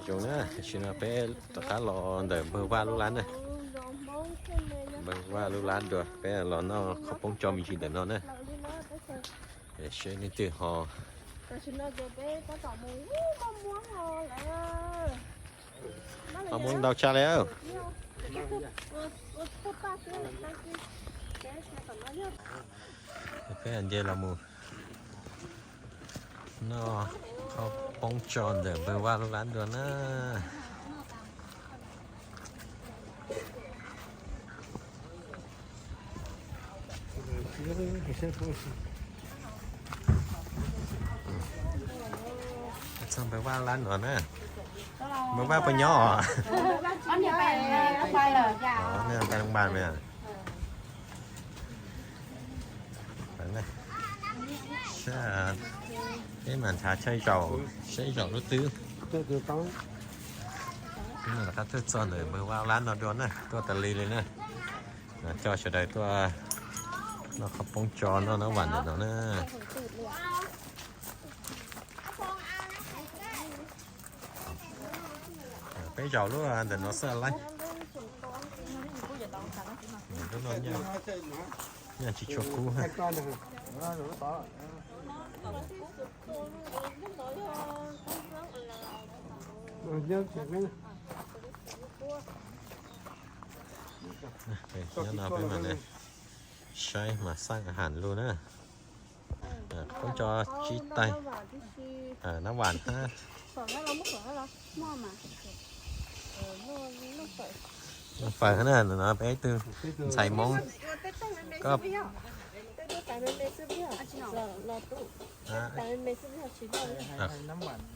Zoo na, tam sim no peb rov qab los ntawm npawg Vaj lub lab na. Npawg Vaj lub lab dua, peb los noj khaub poob tso me ntsis ntawm no na. Seb leej twg ho, ho muab ntau tshaj li. Peb nce los mus noj khaub poob tso ntawm npawg Vaj lub lab dua na. Txog npawg Vaj lab no na. Npawg Vaj puas nyob os? Nws pais loo npaj me. Peb mam nrhav tshaj zaum saib zaum lub twg. Peb mam rov qab tuaj txog ntawm npawg Vaj lab no dua na, tuaj tas li li na. Coj sawv daws tuaj noj khaub poob tso noj nab vam ntawm no na. Peb zaum lub ntawm no xwb lawm. Lub no nyaj tsis tshua kub. Nyob no peb mam saib mas xaj has lug na. Koob tso tsib taig, nab vam hab, noj fawm na, no peb ib tug ntxhais Hmoob. Koj,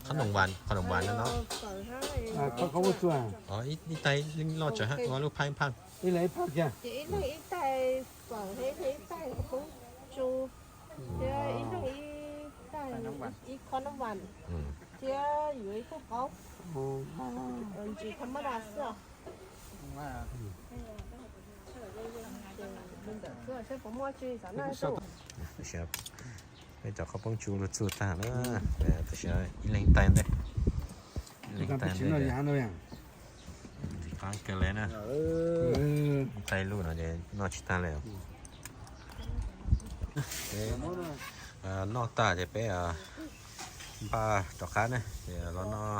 qhob noom vas, qhob noom vas no. Ib taig loj tsawv hab, ua lub phaj phaj. Peb cov qhob poob tsu lug txug tag na, tab sis ib leeg taig ntej, ib leeg taig ntej. Qab kawg le na, taig lug no ces noj tsis tag le. Noj tag ces peb npaj rov qab na, ces los noj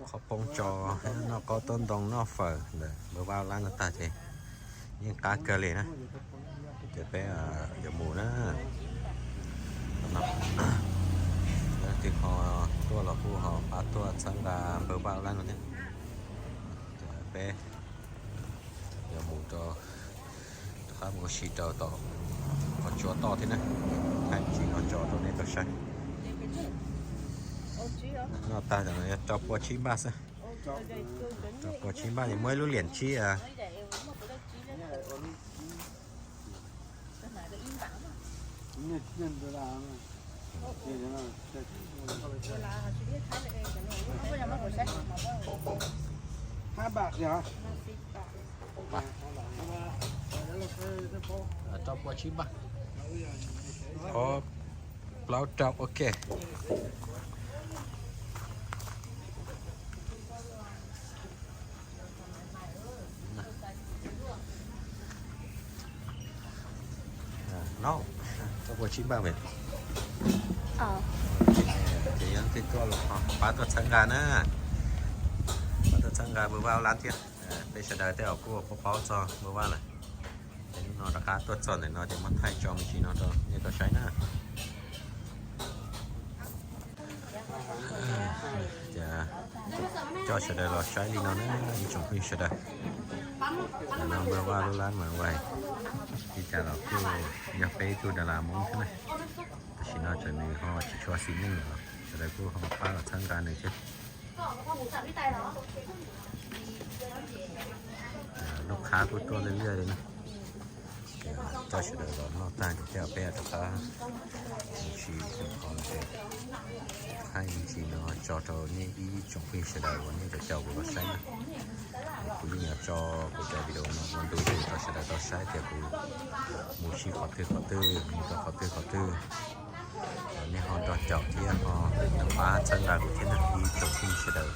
qhob poob tso, noj qaub tub ntoo, noj fawm ntawm npawg Vaj lab no tag ces yeej qab kawg li na, ces peb yuav mus na. Leej twg ho tuaj los kuj ho pab tuaj txhawb nqa npawg Vaj lab no thiab. Peb yuav mus rau, rov qab mus ua si rau tom qhov tsua toj thiab na, thaij me ntsis no tso rau nej tau saib. Noj tag rau pua tsib npaj xwb, rau pua tsib npaj es muaj ib lub liam tsib. Rau pua tsib npaj, ob plaub rau ua ke. No, rau pua tsib npaj me. Ces yog leej twg tuaj los pab tuaj txhawb nqa na, pab tuaj txhawb nqa npawg Vaj lab thiab. Peb sawv daws tej zaum kuj paub paub txog npawg Vaj lawm. Ces hnub no rov qab tuaj txog ntawm no ces muab thaij tso me ntsis no rau nej tau saib na. Ces coj sawv daws los saib li no na ib tsoom phooj ywg sawv daws. Ntawm no npawg Vaj lub lab mas ua li cas los kuj yog peb ib tug das las Hmoob thiab na. Tam sim no tseem nws ho tsis tshua xis neej lawm los sawv daws kuj ho pab los txhawb nqa nws thiab. Lub qhab kuj tuaj liaj liaj li na. Coj sawv daws los noj tag ces tej zaum peb rov qab mus si qhov no ces thaij me ntsis no tso rau nej ib tsoom phooj ywg sawv daws uas nej caum kuv los saib na. Kuv yeej yuav tso kuv cov video no ua ntu zus rau sawv daws tau saib tias kuv mus si qhov twg qhov twg, mus rau qhov twg qhov twg. Nej ho nrog caum thiab ho pab txhawb nqa kuv thiab na ib tsoom phooj ywg sawv daws.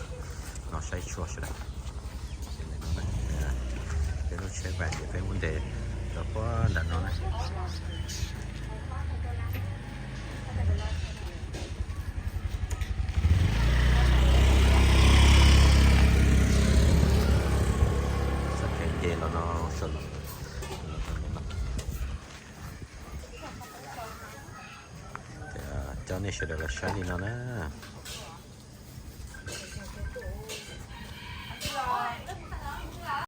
Txhua sawv daws, peb lub tsheb vais ces peb muab ntes rau puag nram no na. Txoj kev nce los no, coj nej sawv daws los saib li no na.